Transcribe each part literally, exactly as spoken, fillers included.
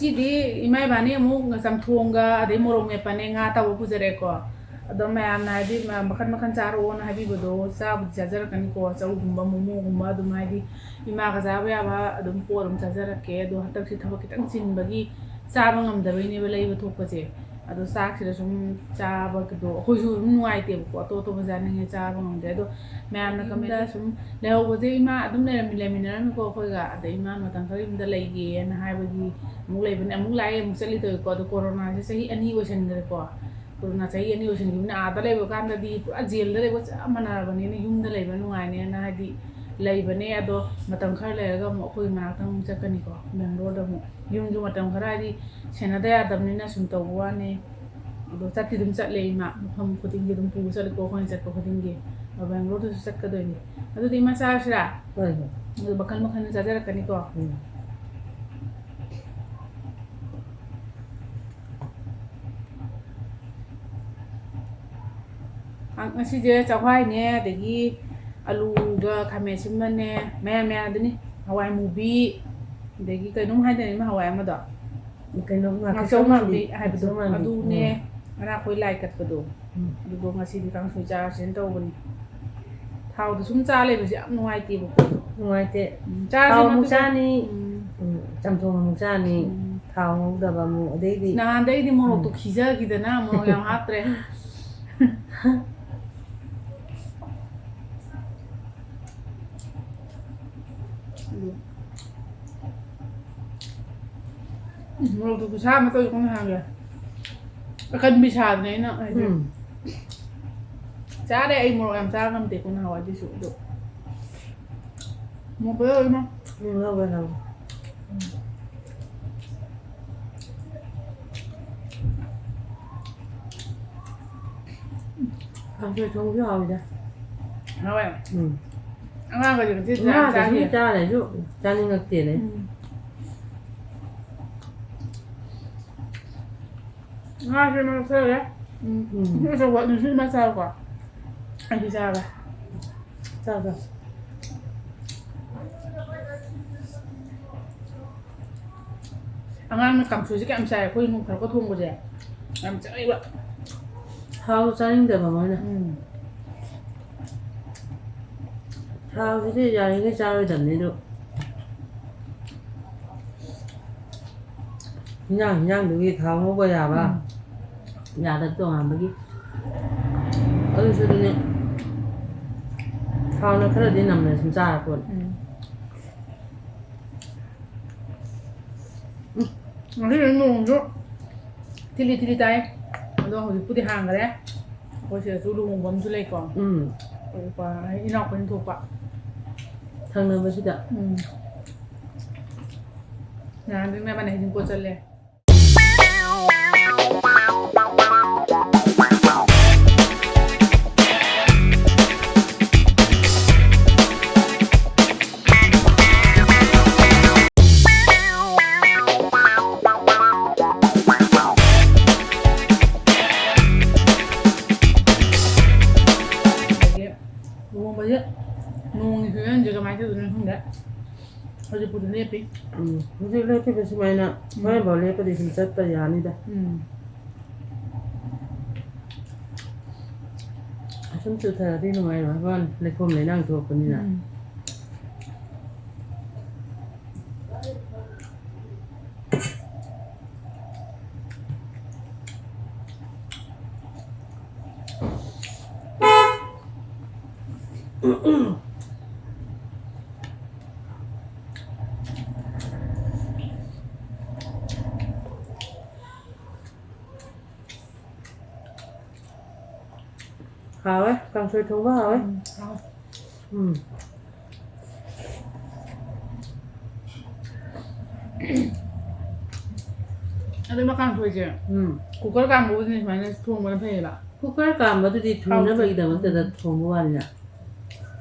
ꯉꯁꯤꯗꯤ ꯏꯃꯥ ꯏꯕꯥꯅꯤ ꯑꯃꯨꯛ ꯆꯝꯊꯣꯡꯒ ꯑꯗꯩ ꯃꯣꯔꯣꯛ ꯃꯦꯠꯄꯅꯦ, ꯉꯥ ꯑꯇꯥꯎꯕ ꯄꯨꯖꯔꯛꯑꯦꯀꯣ꯫ ꯑꯗꯣ ꯃꯌꯥꯝꯅ ꯍꯥꯏꯗꯤ ꯃ-, ꯃꯈꯟ ꯃꯈꯟ ꯆꯥꯔꯛꯑꯣꯅ ꯍꯥꯏꯕꯤꯕꯗꯣ ꯆꯥꯕꯨꯗꯤ ꯆꯥꯖꯔꯛꯀꯅꯤꯀꯣ꯫ ꯆꯧꯒꯨꯝꯕ, ꯃꯣꯃꯣꯒꯨꯝꯕ ꯑꯗꯨꯝ ꯍꯥꯏꯗꯤ ꯏꯃꯥꯒ ꯆꯥꯕ ꯌꯥꯕ ꯑꯗꯨꯝ ꯄꯣꯠ ꯑꯗꯨꯝ ꯆꯥꯖꯔꯛꯀꯦ꯫ ꯑꯗꯣ ꯍꯟꯗꯛꯁꯤ ꯊꯕꯛ ꯈꯤꯇꯪ ꯆꯤꯟꯕꯒꯤ ꯆꯥꯕ ꯉꯝꯗꯕꯩꯅꯦꯕ ꯂꯩꯕ ꯊꯣꯛꯄꯁꯦ꯫ ꯑꯗꯣ ꯆꯥꯛꯁꯤꯗ ꯁꯨꯝ ꯆꯥꯕꯒꯤꯗꯣ ꯑꯩꯈꯣꯏꯁꯨ ꯑꯗꯨꯝ ꯅꯨꯡꯉꯥꯏꯇꯦꯕꯀꯣ, ꯑꯇꯣꯞ ꯑꯇꯣꯞꯄ ꯆꯥꯅꯤꯡꯉꯦ, ꯆꯥꯕ ꯉꯝꯗꯦ꯫ ꯑꯗꯣ ꯃꯌꯥꯝꯅ ꯌꯨꯝꯗ ꯀꯃꯦꯟꯗ ꯁꯨꯝ ꯂꯩꯍꯧꯕꯁꯦ ꯏꯃꯥ ꯑꯗꯨꯝ ꯂꯩꯔꯝꯃꯤ, ꯂꯩꯃꯤꯟꯅꯔꯝꯃꯤꯀꯣ ꯑꯩꯈꯣꯏꯒ꯫ ꯑꯗ ꯏꯃꯥ ꯃꯇꯝ ꯈꯔ ꯌꯨꯝꯗ ꯂꯩꯒꯦꯅ ꯍꯥꯏꯕꯒꯤ ꯑꯃꯨꯛ ꯂꯩꯕꯅꯦ, ꯑꯃꯨꯛ ꯂꯥꯛꯑꯦ, ꯑꯃꯨꯛ ꯆꯠꯂꯤ ꯇꯧꯋꯤꯀꯣ꯫ ꯑꯗꯣ ꯀꯣꯔꯣꯅꯥꯁꯦ ꯆꯍꯤ ꯑꯅꯤ ꯑꯣꯏꯁꯟꯈ꯭ꯔꯦꯀꯣ꯫ ꯀꯣꯔꯣꯅꯥ ꯆꯍꯤ ꯑꯅꯤ ꯑꯣꯏꯁꯟꯈꯤꯕꯅꯤꯅ ꯑꯥꯗ ꯂꯩꯕ ꯀꯥꯟꯗꯗꯤ ꯄꯨꯔꯥ ꯖꯦꯜꯗ ꯂꯩꯕ ꯆꯞ ꯃꯥꯟꯅꯔꯕꯅꯤꯅ ꯌꯨꯝꯗ ꯂꯩꯕ ꯅꯨꯡꯉꯥꯏꯅꯦꯅ ꯍꯥꯏꯗꯤ ꯂꯩꯕꯅꯦ꯫ ꯑꯗꯣ ꯃꯇꯝ ꯈꯔ ꯂꯩꯔꯒ ꯑꯃꯨꯛ ꯑꯩꯈꯣꯏ ꯃꯅꯥꯛꯇ ꯑꯃꯨꯛ ꯆꯠꯀꯅꯤꯀꯣ, ꯕꯦꯡꯒ꯭ꯂꯣꯔꯗ ꯑꯃꯨꯛ꯫ ꯌꯨꯝꯁꯨ ꯃꯇꯝ ꯈꯔ ꯍꯥꯏꯗꯤ ꯁꯦꯟꯅꯗ ꯌꯥꯗꯕꯅꯤꯅ ꯁꯨꯝ ꯇꯧꯕ ꯋꯥꯅꯤ꯫ ꯑꯗꯣ ꯆꯠꯇꯤ ꯑꯗꯨꯝ ꯆꯠꯂꯦ ꯏꯃꯥ, ꯃꯐꯝ ꯈꯨꯗꯤꯡꯒꯤ ꯑꯗꯨꯝ ꯄꯨꯔ ꯆꯠꯂꯦꯀꯣ ꯑꯩꯈꯣꯏꯅ ꯆꯠꯄ ꯈꯨꯗꯤꯡꯒꯤ꯫ ꯑꯗꯣ ꯕꯦꯡꯒ꯭ꯂꯣꯔꯗꯁꯨ ꯆꯠꯀꯗꯣꯏꯅꯤ꯫ ꯑꯗꯨꯗꯤ ꯏꯃꯥ ꯆꯥꯔꯁꯤꯔꯥ? ꯍꯣꯏ, ꯍꯣꯏ꯫ ꯑꯗꯨ ꯃꯈꯜ ꯃꯈꯜ ꯆꯥꯖꯔꯛꯀꯅꯤꯀꯣ꯫ ꯎꯝ꯫ ꯑ, ꯉꯁꯤꯁꯦ ꯆꯛꯋꯥꯏꯅꯦ, ꯑꯗꯒꯤ ꯑꯂꯨꯒ ꯈꯥꯃꯦꯟ ꯑꯁꯤꯟꯕꯅꯦ, ꯃꯌꯥꯟ ꯃꯌꯥꯟ ꯑꯗꯨꯅꯤ, ꯍꯋꯥꯏ ꯃꯨꯕꯤ, ꯑꯗꯒꯤ ꯀꯩꯅꯣꯝ ꯍꯥꯏꯗꯣꯏꯅꯦ ꯏꯃꯥ, ꯍꯋꯥꯏ ꯑꯃꯗꯣ꯫ ꯀꯩꯅꯣ, ꯉꯥꯀꯤꯆꯧ ꯉꯥꯀꯤꯆꯧ ꯃꯥꯟꯕꯤ, ꯃꯥꯟꯕꯤ ꯍꯥꯏꯕꯗꯣ, ꯉꯥꯀꯤꯆꯧ ꯃꯥꯟꯕꯤ꯫ ꯑꯗꯨꯅꯦ꯫ ꯎꯝ꯫ ꯉꯔꯥꯡ ꯑꯩꯈꯣꯏ ꯂꯥꯏ ꯀꯠꯄꯗꯣ, ꯎꯝ꯫ ꯑꯗꯨꯗꯣ ꯉꯁꯤꯗꯤ ꯀꯥꯡꯁꯣꯏ ꯆꯥꯔꯁꯦꯅ ꯇꯧꯕꯅꯤ꯫ ꯊꯥꯎꯗꯣ ꯁꯨꯝ ꯆꯥ ꯂꯩꯕꯁꯦ ꯌꯥꯝ ꯅꯨꯡꯉꯥꯏꯇꯦꯕꯀꯣ꯫ ꯅꯨꯡꯉꯥꯏꯇꯦ꯫ ꯎꯝ, ꯆꯥꯔꯁꯦ ꯊꯥꯎ ꯑꯃꯨꯛ ꯃꯗꯨꯒ꯫ ꯆꯥꯅꯤ, ꯎꯝ꯫ ꯎꯝ, ꯆꯝꯊꯣꯡ ꯑꯃꯨꯛ ꯆꯥꯅꯤ, ꯎꯝ꯫ ꯊꯥꯎ ꯉꯧꯗꯕ ꯑꯃꯨꯛ, ꯑꯗꯩꯗꯤ ꯅꯍꯥꯟꯗꯩꯗꯤ ꯃꯣꯔꯣꯛꯇꯣ ꯎꯝ꯫ ꯈꯤꯖꯈꯤꯗꯅ ꯃꯣꯔꯣꯛ ꯌꯥꯝ ꯍꯥꯞꯇ꯭ꯔꯦ꯫ ꯎꯝ꯫ ꯃꯣꯔꯣꯛꯇꯨ ꯈꯨꯁꯥ ꯑꯃ ꯇꯧꯏꯀꯣ ꯅꯍꯥꯟꯒꯤ꯫ ꯑꯀꯟꯕꯤ ꯁꯥꯗꯅ ꯑꯩꯅ ꯍꯥꯏꯗꯤ꯫ ꯎꯝ꯫ ꯆꯥꯔꯦ ꯑꯩ ꯃꯣꯔꯣꯛ ꯌꯥꯝ ꯆꯥ ꯉꯝꯗꯦꯀꯣ ꯅꯍꯥꯟꯋꯥꯏꯗꯩꯁꯨ ꯑꯗꯣ꯫ ꯃꯣꯔꯣꯛ ꯐꯖꯅ ꯂꯧꯔꯦ ꯃꯥ꯫ ꯎꯝ, ꯂꯧꯔꯦ, ꯂꯧꯔꯦ꯫ ꯀꯥꯡꯁꯣꯏ ꯊꯣꯡꯕꯁꯨ ꯍꯥꯎꯋꯤꯗ꯫ ꯍꯥꯎꯋꯦ꯫ ꯎꯝ꯫ ꯑꯉꯥꯡꯈꯩꯗꯤ ꯉꯁꯤ ꯆꯥ-, ꯉꯥꯒ ꯁꯨꯝ ꯆꯥꯈꯤ꯫ ꯆꯥ ꯂꯩꯔꯁꯨ ꯆꯥꯅꯤꯡꯉꯛꯇꯦꯅꯦ꯫ ꯎꯝ꯫ ꯉꯥꯁꯦ ꯃꯔꯛ ꯈꯔ ꯂꯩ꯫ ꯎꯝ꯫ ꯎꯝ꯫ ꯑꯗꯨ ꯑꯆꯧꯕ ꯑꯅꯤꯁꯨ ꯏꯃꯥ ꯆꯥꯔꯣꯀꯣ꯫ ꯑꯩꯗꯤ ꯆꯥꯔꯣꯏ꯫ ꯆꯥꯔꯣ꯫ ꯑꯉꯥꯡꯅ ꯀꯥꯡꯁꯣꯏꯁꯦ ꯀꯌꯥꯝ ꯆꯥꯏ, ꯑꯩꯈꯣꯏ ꯅꯣꯡ ꯐꯥꯗꯣꯛꯀ ꯊꯣꯡꯕꯁꯦ ꯌꯥꯝ ꯆꯥꯏꯕ꯫ ꯊꯥꯎ ꯆꯥꯅꯤꯡꯗꯕ ꯃꯣꯏꯅ꯫ ꯎꯝ꯫ ꯊꯥꯎꯁꯤꯗꯤ ꯌꯥꯔꯤꯉꯩ ꯆꯥꯔꯣꯏꯗꯕꯅꯤ ꯑꯗꯨ꯫ ꯍꯤꯟꯖꯥꯡ ꯍꯤꯟꯖꯥꯡꯗꯨꯒꯤ ꯊꯥꯎ ꯉꯧꯕ ꯌꯥꯕ ꯎꯝ꯫ ꯌꯥꯗꯕ ꯇꯣꯉꯥꯟꯕꯒꯤ꯫ ꯑꯗꯨꯁꯨ ꯑꯗꯨꯅꯦ꯫ ꯊꯥꯎꯅ ꯈꯔꯗꯤ ꯅꯝꯅ ꯁꯨꯝ ꯆꯥꯔ ꯄꯣꯠꯅꯤ꯫ ꯎꯝ꯫ ꯎꯝ꯫ ꯉꯁꯤꯗꯤ ꯅꯣꯡꯁꯨ ꯊꯤꯂꯤ ꯊꯤꯂꯤ ꯇꯥꯏ꯫ ꯑꯗꯣ ꯍꯧꯖꯤꯛꯄꯨꯗꯤ ꯍꯥꯡꯈ꯭ꯔꯦ꯫ ꯑꯩꯈꯣꯏ ꯁꯤꯗꯁꯨ ꯂꯨꯍꯣꯡꯕ ꯑꯃꯁꯨ ꯂꯩꯀꯣ꯫ ꯎꯝ꯫ ꯑꯩꯈꯣꯏ ꯏꯅꯥꯎꯄꯥ ꯏꯅꯥꯎꯄꯥꯅ ꯊꯣꯛꯄ꯫ ꯊꯪꯅꯕꯁꯤꯗ꯫ ꯎꯝ꯫ ꯅꯍꯥꯟꯗꯤ ꯃꯕꯥꯅꯤ ꯍꯩꯖꯤꯡꯄꯣꯠ ꯆꯠꯂꯦ꯫ ꯑꯗꯒꯤ ꯂꯨꯍꯣꯡꯕꯁꯦ ꯅꯣꯡꯒꯤ ꯐꯤꯕꯝꯁꯦ ꯀꯃꯥꯏꯅ ꯇꯧꯗꯣꯏꯅꯣ ꯈꯪꯗꯦ꯫ ꯍꯧꯖꯤꯛꯄꯨꯗꯤ ꯂꯦꯞꯄꯤ꯫ ꯎꯝ, ꯍꯧꯖꯤꯛ ꯂꯦꯞꯄꯤꯕ ꯁꯨꯃꯥꯏꯅ ꯎꯝ꯫ ꯍꯣꯔꯦꯟꯐꯥꯎ ꯂꯦꯞꯄꯗꯤ ꯁꯨꯝ ꯆꯠꯄ ꯌꯥꯅꯤꯗ꯫ ꯎꯝ꯫ ꯑꯁꯨꯝ ꯆꯨꯊꯔꯗꯤ ꯅꯨꯡꯉꯥꯏꯔꯣꯏ ꯍꯥꯏꯕ ꯋꯥꯅꯤ, ꯂꯩꯈꯣꯝ ꯂꯩꯅꯥꯡ ꯊꯣꯛꯄꯅꯤꯅ꯫ ꯎꯝ꯫ ꯍꯥꯎꯋꯦ, ꯀꯥꯡꯁꯣꯏ ꯊꯣꯡꯕ ꯍꯥꯎꯋꯦ꯫ ꯎꯝ, ꯍꯥꯎꯋꯦ꯫ ꯎꯝ꯫ ꯑꯗꯨ ꯃꯀꯥꯡ ꯊꯣꯏꯁꯦ ꯎꯝ꯫ ꯀꯨꯀꯔ ꯀꯥꯝꯕꯕꯨꯗꯤ ꯁꯨꯃꯥꯏꯅ ꯊꯣꯡꯕꯅ ꯐꯩꯌꯦꯕ꯫ ꯀꯨꯀꯔ ꯀꯥꯝꯕꯗꯨꯗꯤ ꯊꯥꯎ ꯊꯨꯅꯕꯒꯤꯗꯃꯛꯇꯗ ꯎꯝ꯫ ꯊꯣꯡꯕ ꯋꯥꯅꯤꯅ꯫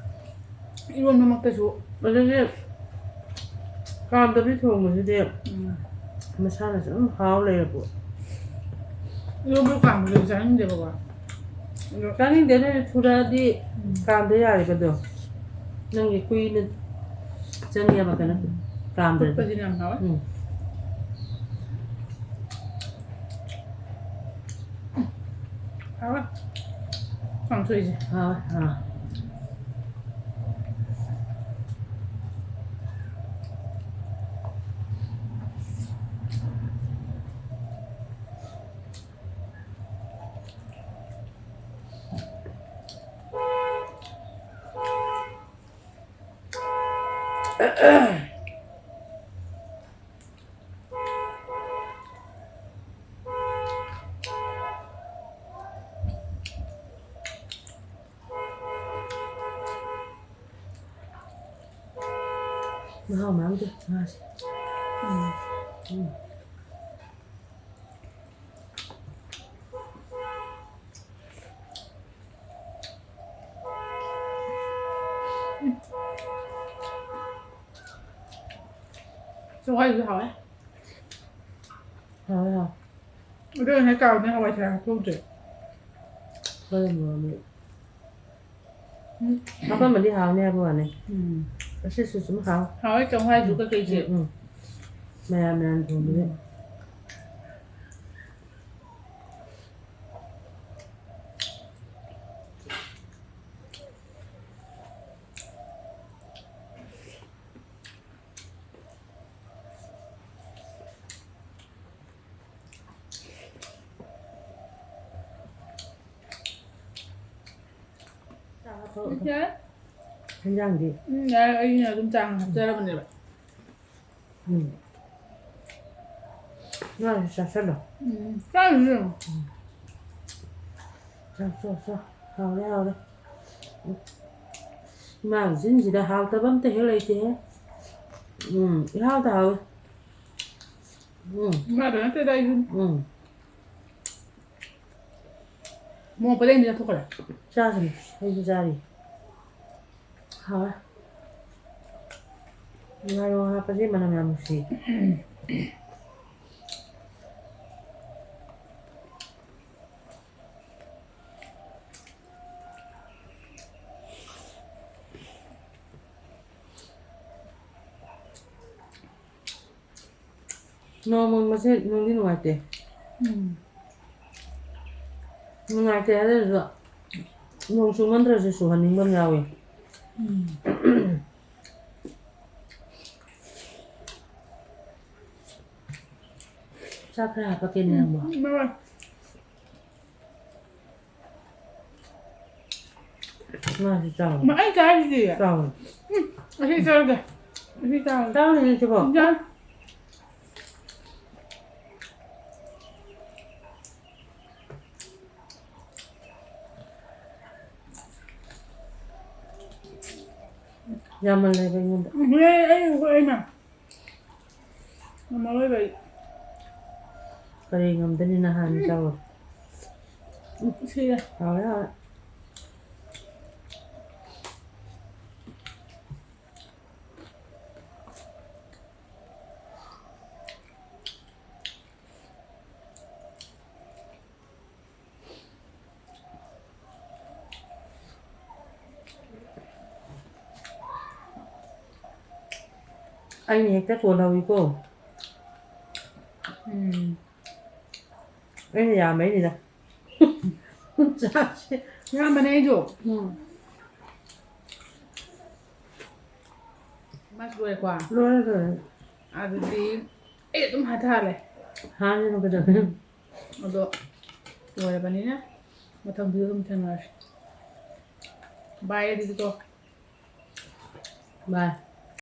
ꯏꯔꯣꯟꯕꯃꯛꯇꯁꯨ꯫ ꯑꯗꯨꯗꯤ ꯀꯥꯝꯗꯕꯤ ꯊꯣꯡꯕꯁꯤꯗꯤ ꯎꯝ꯫ ꯃꯁꯥꯅꯁꯨ ꯑꯗꯨꯝ ꯍꯥꯎ ꯂꯩꯔꯕꯣ꯫ ꯏꯔꯣꯟꯕ ꯀꯥꯝꯕꯗꯨꯗꯤ ꯆꯥꯅꯤꯡꯗꯦꯕꯀꯣ꯫ ꯑꯗꯣ ꯆꯥꯅꯤꯡꯗꯦ ꯅꯣꯏꯅ ꯊꯨꯔꯛꯑꯗꯤ ꯎꯝ꯫ ꯀꯥꯝꯗ ꯌꯥꯔꯦꯕ ꯑꯗꯣ꯫ ꯅꯪꯒꯤ ꯀꯨꯏꯅ ꯆꯪꯉꯦꯕ ꯀꯩꯅꯣ ꯎꯝ꯫ ꯀꯥꯝꯗ꯭ꯔꯗꯤ꯫ ꯐꯨꯠꯄꯁꯤꯅ ꯌꯥꯝ ꯍꯥꯎꯋꯦ꯫ ꯎꯝ꯫ ꯍꯥꯎꯋꯦ꯫ ꯀꯥꯡꯁꯣꯏꯁꯦ꯫ ꯍꯥꯎꯋꯦ꯫ ꯑꯥ꯫ ꯃꯍꯥꯎ ꯃꯥꯡꯗꯦ ꯉꯥꯁꯦ꯫ ꯎꯝ꯫ ꯎꯝ꯫ ꯆꯋꯥꯏꯁꯨ ꯍꯥꯎꯋꯦ꯫ ꯍꯥꯎꯋꯦ, ꯍꯥꯎꯋꯦ꯫ ꯑꯗꯨ ꯉꯁꯥꯏ ꯀꯥꯎꯗꯅ ꯍꯋꯥꯏ ꯊ꯭ꯔꯥꯛ ꯍꯥꯞꯍꯧꯗ꯭ꯔꯦ꯫ ꯍꯣꯔꯦꯟ ꯃꯣꯔꯣꯛ ꯃꯦꯠ-, ꯎꯝ꯫ ꯍꯥꯞꯄꯝꯃꯗꯤ ꯍꯥꯎꯅꯤ ꯍꯥꯏꯕ ꯋꯥꯅꯤ꯫ ꯎꯝ꯫ ꯑꯁꯤꯁꯨ ꯁꯨꯝ ꯍꯥꯎ꯫ ꯍꯥꯎꯋꯦ, ꯆꯧꯋꯥꯏꯁꯨ ꯀꯩꯀꯩꯁꯦ꯫ ꯎꯝ, ꯎꯝ꯫ ꯃꯌꯥꯟ ꯃꯌꯥꯟ ꯊꯣꯡꯕꯁꯦ꯫ ꯎꯝ꯫ ꯌꯥꯔꯦ꯫ ꯍꯤꯟꯖꯥꯡꯗꯤ? ꯎꯝ, ꯌꯥꯔꯦ, ꯑꯩꯅ ꯑꯗꯨꯝ ꯆꯥꯡ ꯍꯥꯞꯆꯔꯕꯅꯦꯕ꯫ ꯎꯝ꯫ ꯅꯪꯁꯨ ꯆꯥꯁꯜꯂꯣ꯫ ꯎꯝ, ꯆꯥꯔꯤꯅꯦ꯫ ꯎꯝ꯫ ꯆꯥꯎ, ꯆꯥꯎ, ꯆꯥꯎ꯫ ꯍꯥꯎꯔꯦ, ꯍꯥꯎꯔꯦ꯫ ꯎꯝ꯫ ꯏꯃꯥꯒꯤꯁꯤꯡꯁꯤꯗ ꯍꯥꯎꯇꯕ ꯑꯝꯇ ꯍꯦꯛ ꯂꯩꯇꯦꯍꯦ꯫ ꯎꯝ, ꯏꯍꯥꯎꯇ ꯍꯥꯎꯋꯦ꯫ ꯎꯝ꯫ ꯏꯃꯥꯗ ꯅꯠꯇꯦꯗ, ꯑꯩꯁꯨꯅꯤ꯫ ꯎꯝ꯫ ꯃꯣꯔꯣꯛ ꯄꯗꯦꯡꯗꯤ ꯆꯥꯊꯣꯛꯈ꯭ꯔꯦ꯫ ꯆꯥꯈ꯭ꯔꯦ꯫ ꯑꯩꯁꯨ ꯆꯥꯔꯤ꯫ ꯍꯥꯎꯋꯦ꯫ ꯉꯥꯔꯧ ꯍꯥꯞꯄꯁꯦ ꯃꯅꯝ ꯌꯥꯝ ꯅꯨꯡꯁꯤ꯫ ꯅꯣꯡ ꯃꯪꯕꯁꯦ ꯅꯨꯡꯗꯤ ꯅꯨꯡꯉꯥꯏꯇꯦ꯫ ꯎꯝ꯫ ꯅꯨꯡꯉꯥꯏꯇꯦ ꯍꯥꯏꯔꯁꯨ ꯅꯣꯡ ꯆꯨꯃꯟꯗ꯭ꯔꯁꯨ ꯆꯨꯍꯟꯅꯤꯡꯕ ꯑꯃ ꯌꯥꯎꯏ꯫ ꯆꯥꯛ ꯈꯔ ꯍꯥꯞꯄꯛꯀꯦꯅꯦ ꯅꯪꯕꯣ꯫ ꯃꯔꯣꯏ꯫ ꯉꯥꯁꯤ ꯆꯥꯎꯋꯦ꯫ ꯃ-, ꯑꯩ ꯆꯥꯔꯤꯁꯤꯗꯤ꯫ ꯆꯥꯎꯋꯦ꯫ ꯎꯝ, ꯑꯁꯤ ꯆꯥꯔꯒꯦ꯫ ꯑꯁꯤ ꯆꯥꯔꯒꯦ꯫ ꯆꯥꯔꯨꯅꯦ ꯁꯤꯕꯣ꯫ ꯆꯥ-, ꯌꯥꯝꯃꯜꯂꯦꯕ ꯑꯩꯉꯣꯟꯗ꯫ ꯎꯝ, ꯑꯩ, ꯑꯩ, ꯑꯩꯅ꯫ ꯉꯝꯃꯔꯣꯏꯕ ꯑꯩ꯫ ꯀꯔꯤ ꯉꯝꯗꯅꯤ ꯅꯍꯥꯟ ꯆꯥꯎꯋꯦ꯫ ꯎꯝ, ꯁꯤꯔꯦ꯫ ꯍꯥꯎꯔꯦ, ꯍꯥꯎꯔꯦ꯫ ꯑꯩꯅ ꯍꯦꯛꯇ ꯀꯣꯜꯍꯧꯋꯤꯀꯣ꯫ ꯎꯝ꯫ ꯑꯩꯅ ꯌꯥꯝꯕꯩꯅꯤꯗ꯫ ꯆꯥꯛꯁꯦ꯫ ꯌꯥꯝꯕꯅꯦ ꯑꯩꯁꯨ꯫ ꯎꯝ꯫ ꯃꯥꯁꯨ ꯂꯣꯏꯔꯦꯀꯣ? ꯂꯣꯏꯔꯦ, ꯂꯣꯏꯔꯦ꯫ ꯑꯗꯨꯗꯤ ꯑꯩ ꯑꯗꯨꯝ ꯍꯥꯊꯍꯜꯂꯦ꯫ ꯍꯥꯟꯅ ꯀꯩꯗꯧꯔꯦ? ꯑꯗꯣ ꯂꯣꯏꯔꯕꯅꯤꯅ ꯃꯊꯪ video ꯑꯗꯨꯝ ꯊꯦꯡꯅꯔꯁꯤ꯫ Bye ꯑꯗꯨꯗꯤꯀꯣ꯫ Bye꯫